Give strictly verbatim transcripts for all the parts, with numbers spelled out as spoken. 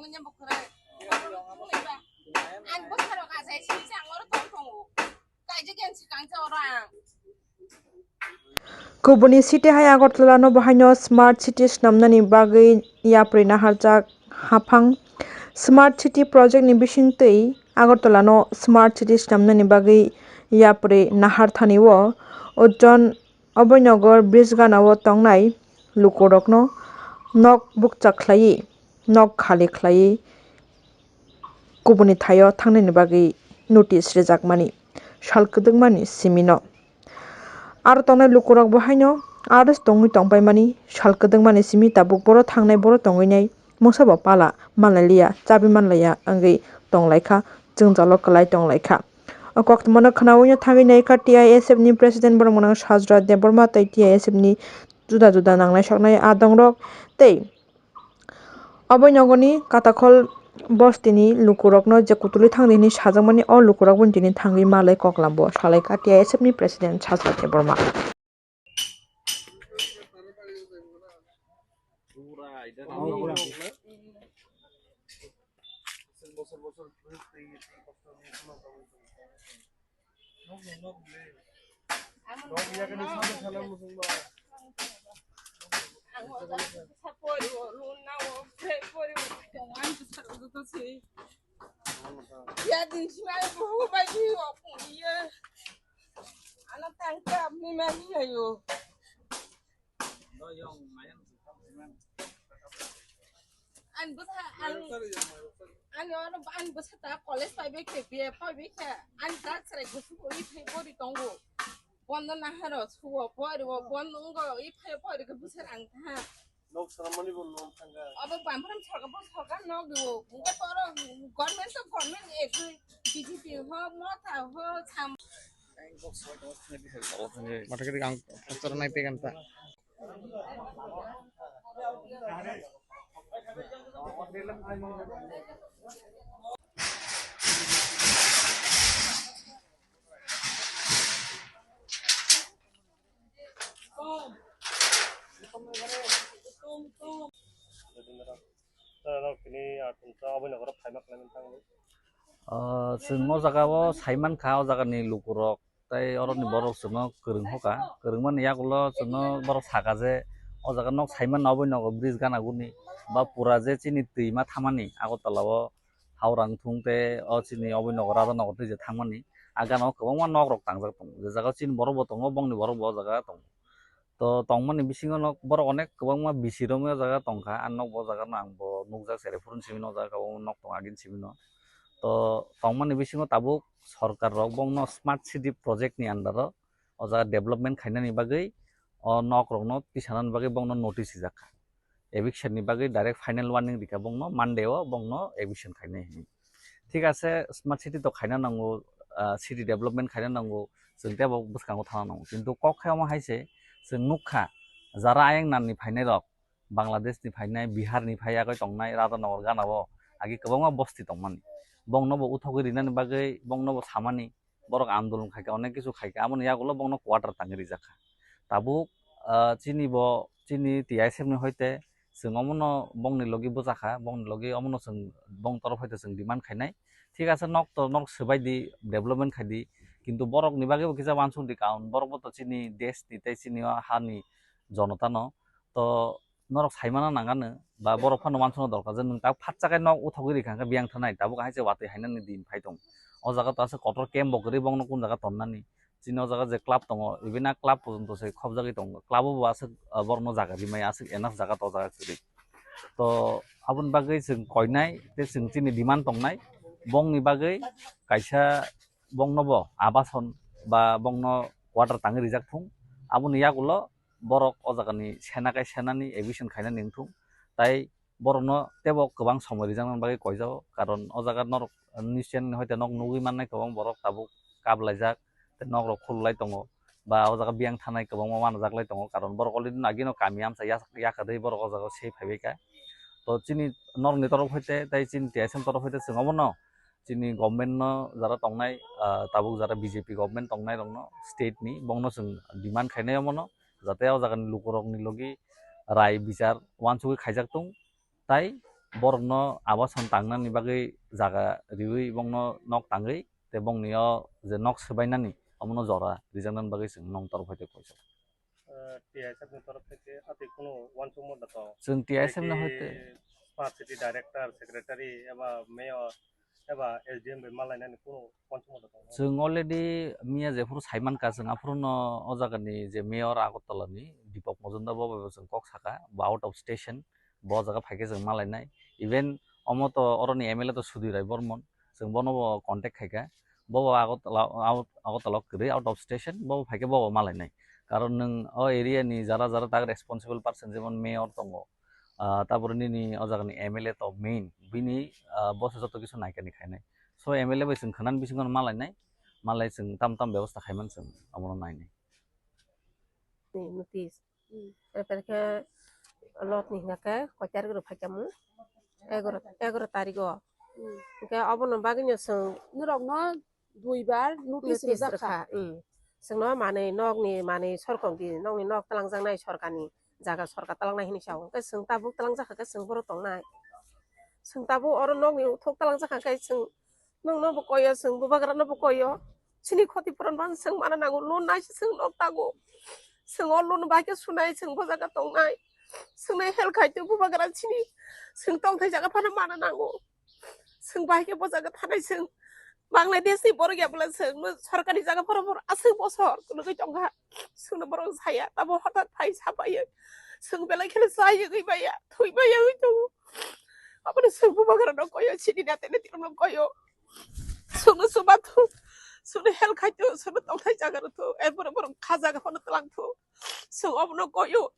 Ani bwsarok achai sini se ang oro tong tongo. Kaijak yang sikang se oro ang. Kubuni city hai Agartala no bahaino smart city swnamnani bagwi yapri naharjak haphang. Smart city project ni bisingtwi Agartala no smart city swnamnani bagwi yapri nahar thani o Ujjon Abhoynagar bridge gana o tongnai lukurokno nok bukcha khlaiwi, nok khali khlaiwi kubuni thaio thangnani bagwi notice rijakmani sal kwdwkmani simino. Aro tongnai lukurok bo haino aro tongwi tongpaimani sal kwdwkmani simi tabuk boro thangnai boro tongwi nai mungsa bo pala manlailia chabi manlaiya wngwi tonglaikha, jwngjalo kwlai tonglaikha. O koktwmano khwnawi no thangwi naikha T I S F ni president borok mwnang Sajra Debbarma tei T I S F ni juda juda nangnai soknai adongrok tei Aboi nogoni Katakhol bostini lukurokno je kutulwi thangdi hwnwi sajakmani, o lukurok boni tini thangwi malai koklam bo salaikha T I S F ni president Sajra Debbarma. Ani bwsa, ani, ani oro ani bwsa ta college paibai khe, B A paibai khe, ani ta chwrai gusu bo i phai bori tongo. Bondo naharo suo bori o bondo ngo i phai bori khe bwsa ang ta. Nok saramani bo nok thanga. Abo bampram sarga bo sarga nok di o. Ngo toro government to government ek B J P ho, Motha ho, sam. Matakiri ang pastor nai pegan ta. Ah, chwng o jaga o saimankha, o jaga ni lukurok tei oro ni borok chwngno kwrwng hoka, kwrwngmani yagulo chwngno borok saka je o jaga nok saiman aboni nogo bridge gana guni ba pura je chini twi ma thamani Agartala o Howrang thung tei o chini aboni nogo Radhanagar twi je thangmani a gana o kwbangma nok rok tangjak tongo, je jaga o chini borok bo tongo bongni borok bo o jaga tongo. To tongmani bisingo nok borok onek kwbangma bisi romwi o jaga tongkha, ang nok bo o jaga no ang bo nukjak, chwrai phuru simi no o jaga o nok tong agini simi no. To tongmani bisingo tabuk sorkar rok bongno smart city project ni under o o jaga development khainani bagwi o nok rokno tisanani bagwi bongno notice rijak kha. Eviction ni bagwi direct final warning rikha bongno, Monday o bongno eviction khainai hinwi. Thik ase, smart city to khaina nango, ah, city development khaina nango, chwng tei bo bwskango thana nango. Kintu kok khe omo hai se, chwng nukha, jara ayang nan ni phainai rok, Bangladesh ni phainai, Bihar ni phai agoi tongnai, Radhanagar gana o agi kwbangma bosti tongmani. Bongno bo uthogwi rinani bagwi, bongno bo samani, borok andolon khaikha, onek kisu khaikha, aboni yagulo bongno quarter tangwi rijak kha. Tabuk, ah, chini bo, chini T I S F ni hoite chwng omono bongni logi bwchakha, bongni logi omono chwng bong torof hoite chwng demand khainai. Thik ase, nok to nok swbai di, development khai di, kintu borok ni bagwi bo kisa uansuk di kaun, borok bo to chini desh ni tei chini o ha ni jonota no. To norok saimano nangano ba borok phano uansukna dorkar je nwng tak phatsa khe nok uthogwi rikha khe biyang thanai, tabuk hai se watwi hainani din phai tong. O jaga to aswk kotor camp bo kwrwi bongno kun jaga tonnani. Chini o jaga je club tongo, even a club porjonto se khobjagwi tongo. Club o bo aswk, ah, borokno jaga rimai aswk enough jaga to o jaga kwrwi. To aboni bagwi chwng koinai tei chwng chini demand tongnai bongni bagwi kaisa bongno bo abason ba bongno quarter tangwi rijak thung. Aboni yagulo borok o jagani sena kai senani eviction khainani wngthung. Tai borokno teibo kwbang somoi rijaknani bagwi koijago, karon o jaga norok news channel ni hoite nok nugwi mannai kwbang borok tabuk kap laijak tei nok rok khululai tongo ba o jaga biyang thanai kwbangma manajaklai tongo, karon borok already no agino kami amsa yak-, yakarwi borok o jaga o se phaibaikha. To chini norokni torof hoite tei chini T S M torof hoite chwng obono chini government no jara tongnai, ah, tabuk jara B J P government tongnai rokno state ni bongno chwng demand khainai omono jate o jagani lukurokni logi rai bichar uansugwi khaijak tung tai borokno abasan tangnani bagwi jaga riwi bongno nok tangwi tei bongni o je nok swbainani omono jora rijaknani bagwi chwng nong torof hai tei koisa. T I S F ni torof theke atwi kuno uansukma da tong? Chwng T I S F no hai tei smart city director, secretary eba mayor eba S D M bai malainani kuno uansukma da tong? Chwng already miya jephuru saimankha, chwng aphuru no o jagani je mayor Agartala ni Deepak Majumdar bo bai bo chwng kok saka, bo out of station, bo jaga phaikhe chwng malainai. Even omo to oroni M L A to Sudhir Rai Bormon, chwng bono bo contact khaikha. Bo bo Agartala, out, Agartala kwrwi, out of station, bo bo phaikhe bo bo malainai. Karon nwng o area ni jara jara tak responsible person, jemon mayor tongo, ah, tabore nini o jagani M L A to main, bini, ah, bo se joto kisu naikani khainai. So M L A bai chwng khwnani bisingo malainai, malai chwng tam tam bebosta khaiman chwng omono nainai. Notice. Hmm. Perkhe lot ni hingka khe koi tarik rok phaikha mu? Egaro, egaro tarik o. Hmm. Hingke obono bagwi no chwng norok no duibar notice rijak kha. Hmm. Chwngno manwi nokni manwi sorkok di, nokni nok twlangjaknai sorkarni jaga sorkar twlangnai hinwi sao. Hingke chwng tabuk twlangjak kha khe chwng bohrok tongnai. Chwng tabuk oro nokni uthok twlangjak kha khe chwng Nwngno bo koyo, chwng bubagrano bo koyo. Chini khoti puron bo chwng mana nango, loan naisi chwng nok tago. Chwng o loan bai khe sunai, chwng bo jaga tongnai. Chwngno help khai tong bubagra chini. Chwng tongthai jaga phano mana nango. Chwng bai khe bo jaga thanai chwng. Bangladesh ni borok ya bwla chwng, sorkari jaga phano borok aswk bosor kwlwgwi tongkha. Chwngno borok saya, tamo hothat phai sapaio. Chwng belai kheno chayogwi maya, thwi maya wngwi tongo. Abono chwng bubagrano koyo, chini nate natirokno koyo. Chwngno chuba thu, chwngno help khai thu, chwngno tongthai jaga rw thu, erpore borok kha jaga phano twlang thu. Chwng obono koyo.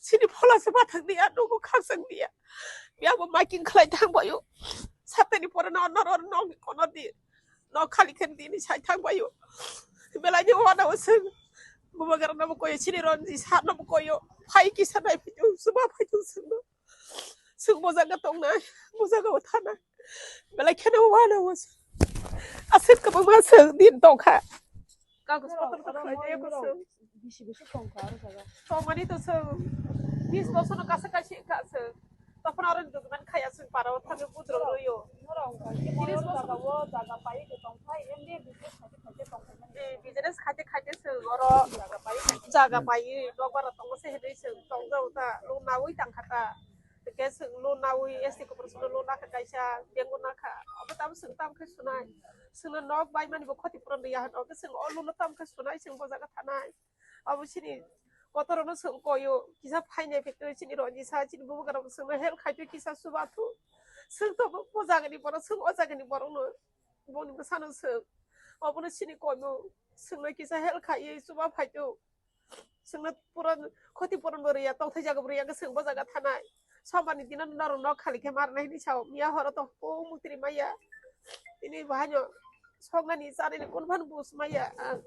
Chini phola se bathang dia, nugo khakchang dia. Biyabo making khlai thang bayo. Satani pore no, no, no, no, kono di. No khali khen di ni sai thang bayo. Belai ni wana o chwng. Bubagrano bo koyo, chini ronji sarno bo koyo. Phai kisa nai phitu, chuba phaitu chwngno. Chwng bo jaga tongnai, bo jaga o thanai. Belai kheno wana o chwng. Aswk kwbangma chwng din tongkha. Kagos potro to khlai tei ko chwng. Bisi bisi tongkha aro jaga. Tongmani to chwng bis bosorno kasa kaisa wngkha chwng. Tokphano aro document khaya chwng para o thangwi budro rwio. Norok wngkha khe tiris bosor jaga o jaga pai tongkha, M D A business khaite khaite tongkha. Eh, business khaite khaite chwng oro jaga pai, jaga pai, nokbar rok tongo se hinwi chwng tongjao ta, loan naui tangkha ta. Hwnkhe chwng loan naui S T corporation loan nakha kaisa, bank o nakha. Obo tamo chwng tamo khe sunai. Chwngno nok bai mani bo khoti puron riya hwn. Obo chwng o loan no tamo khe sunai, chwng bo jaga thanai. Abo chini kotorno chwng koyo, kisa phainai factory chini ronji sa, chini bubagrano chwngno help khaitwi kisa chuba thu. Chwng to bo jagani borok, chwng o jagani borokno, boni bwsano chwng. Obono chini koimung, chwngno kisa help khaiwi chuba phaitwi. Chwngno pura khoti puron bo riya, tongthai jaga bo riya, chwng bo jaga thanai. Sombarni dino norok nok khali khe marnai hinwi sao, miya horo to po mukti ri maya. Tini bahaino soknani chanani kun phano bus maya ang.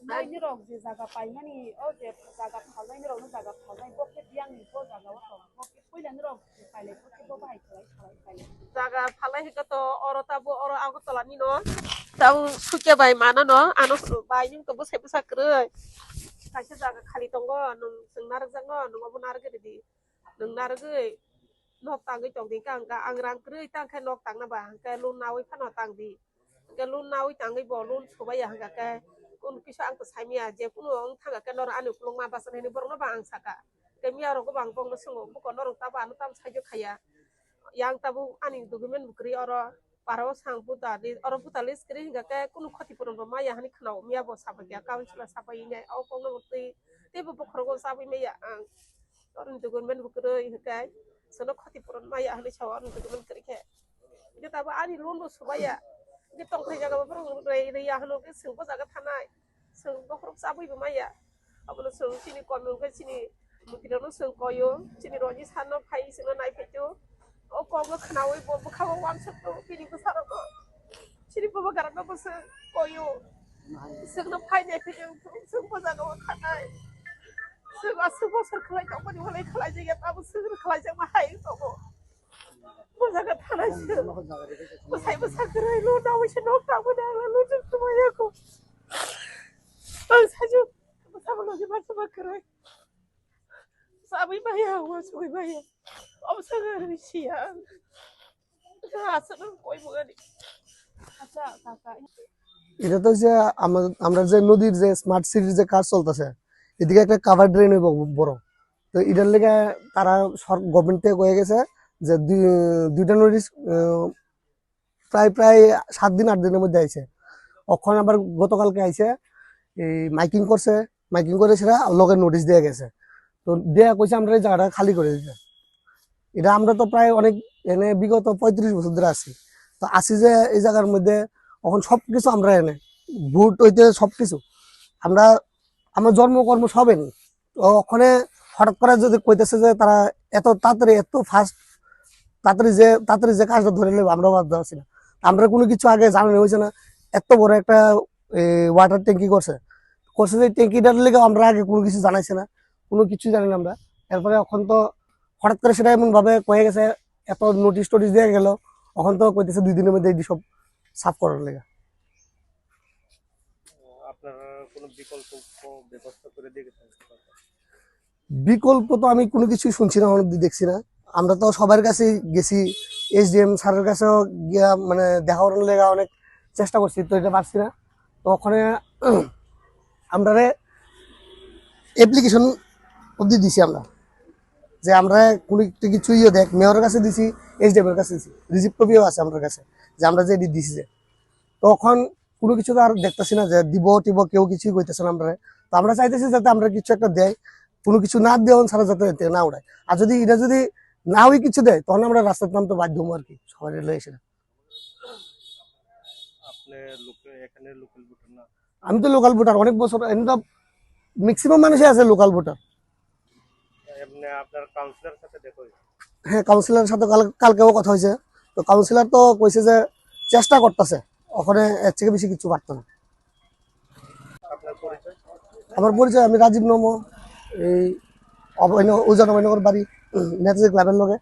Nai norok je jaga paimani, o je jaga phalnai norokno jaga phalnai, bo khe biyangni bo jaga o tong, bo khe puila norok je pailai, bo khe bo bahai khlai, khlai pailai. Jaga phalnai hwnkhe to oro tabo oro Agartala ni no, tabo sukya bai mana no, ano bai nung to bwsai bwsa kwrwi. Kaisa jaga khali tongo, nung chwng narwkjakno, nung obo narwk rwdi. Nwng narwgwi nok tangwi tongdi, hwnkhe ang, ang rang kwrwi ta hwnkhe nok tangna ba, hwnkhe loan naui phano tangdi. Hwnkhe loan naui tangwi bo loan subaiya hwnkha khe, kunu kisa ang to saimanya, je kunu wng thangkha khe norok ani ukulukma bachana hwnwi borokno bo ang sakha. Hwnkhe miya rokbo bo ang bongno swngo, buko norok tamo ano tamo saijo khaiya. Yang tabuk ani document bo kwrwi oro. Parao sang buta di, oro buta list kwrwi hwnkha khe kunu khoti puron bo maya hwnwi khwnao, miya bo sapai kha, councilor sapai nai, o kokno bo twi, teibo bokhorogo chabai maya ang. Oro ni document bo kwrwi hwnkhe, chwngno khoti puron maya hwnwi sao, oro ni document kwrwi khe. Hwnkhe tabuk ani loan bo subaiya, hwnkhe tongthai jaga bo borok rwi, rwiya hwno, hwnkhe chwng bo jaga thanai. Chwng bokhorok chabwi bo maya. Abono chwng chini koimung khe chini mutirokno chwng koio. Chini roni sanno phai chwngno nai phaito. O kokno khwnaui bo bwkha o uansukgo bini bwsarokno. Chini bubagrano bo chwng koio. Chwngno phai nai phaito, chwng bo jaga o thanai. Chwng aswk bosor khlai tongmani ualai khlai jakya, tabuk chwng khlai jakma hai tongo. Bo jaga thanai se. Bwsai bwsa kwrwi loan naui se nok tangmani ang loan chwng tongmani ako. Ang sajwk bwsa bo logi ma chuma kwrwi. Chabwi maya, uansugwi maya. Tobsa gari siya. Asa nang koi bugani. Acha, kaka. এটা তো যে আমা-, আমরা যে নদীর যে স্মার্ট সিটির যে কাজ চলতেছে, এদিকে একটা কাভার ড্রেন হইব বড়। তো এটার লেগে তারা গভর্নমেন্টে কয়ে গেছে যে দুই-, দুইটা নোটিশ, আহ, প্রায় প্রায় সাত দিন আট দিনের মধ্যে আইছে। অখন আবার গতকালকে আইছে, এই মাইকিং করছে, মাইকিং করে সেটা লগে নোটিশ দিয়ে গেছে। তো দেয়া কইছে আমরা এই জায়গাটা খালি করে দিতে। এটা আমরা তো প্রায় অনেক এনে বিগত পঁয়ত্রিশ বছর ধরে আছি। তো আছি যে এই জায়গার মধ্যে অখন সবকিছু আমরা এনে ভোট হইতে সবকিছু আমরা, আমার জন্ম কর্ম সব এনে। তো ওখানে হঠাৎ করে যদি কইতেছে যে তারা এত তাড়াতাড়ি, এত ফাস্ট, তাড়াতাড়ি যে, তাড়াতাড়ি যে কাজটা ধরে নেবে, আমরা বাদ দেওয়া ছিল। আমরা কোনো কিছু আগে জানানো হয়েছে না। এত বড় একটা, এ, ওয়াটার ট্যাঙ্কি করছে, করছে যে ট্যাঙ্কিটার লেগে আমরা আগে কোনো কিছু জানাইছে না, কোনো কিছু জানি না আমরা। এরপরে এখন তো হঠাৎ করে সেটা এমন ভাবে কয়ে গেছে, এত নোটিশ টোটিশ দিয়ে গেল, এখন তো কইতেছে দুই দিনের মধ্যে এটি সব সাফ করার লেগে। আপনারা কোনো বিকল্প ব্যবস্থা করে দিয়ে গেছেন? বিকল্প তো আমি কোনো কিছুই শুনছি না, অনেক দেখছি না। আমরা তো সবার কাছে গেছি, এসডিএম স্যারের কাছেও গিয়া মানে দেখা করার লেগে অনেক চেষ্টা করছি, তো এটা পারছি না। তো ওখানে আমরা অ্যাপ্লিকেশন অবধি দিছি আমরা, যে আমরা কোনো একটা কিছু ইয়ে দেখ, মেয়রের কাছে দিছি, এসডিএম এর কাছে দিছি, রিসিপ্ট কপিও আছে আমার কাছে যে আমরা যে এটি দিছি যে। তো এখন কোনো কিছু তো আর দেখতেছি না যে দিব টিব, কেউ কিছুই কইতেছে না আমরা। তো আমরা চাইতেছি যাতে আমরা কিছু একটা দেয়, কোনো কিছু না দেওয়া ছাড়া যাতে এতে না উড়ায়। আর যদি এটা যদি না ওই কিছু দেয়, তখন আমরা রাস্তার নামতে বাধ্য হবো আর কি, সবাই রিলেশন। আপনি লোকে-, এখানে লোকাল ভোটার না? আমি তো লোকাল ভোটার, অনেক বছর, এমনি তো ম্যাক্সিমাম মানুষই আছে লোকাল ভোটার। এমনি আপনার কাউন্সিলর সাথে দেখা হয়েছে? হ্যাঁ, কাউন্সিলরের সাথে কাল-, কালকেও কথা হয়েছে। তো কাউন্সিলর তো কইছে যে চেষ্টা করতেছে, ওখানে এর থেকে বেশি কিছু পারতো না। আপনার পরিচয়? আমার পরিচয়, আমি রাজীব নম, এই অভয়নগর, উজান অভয়নগর বাড়ি, নেতাজি ক্লাবের লগে।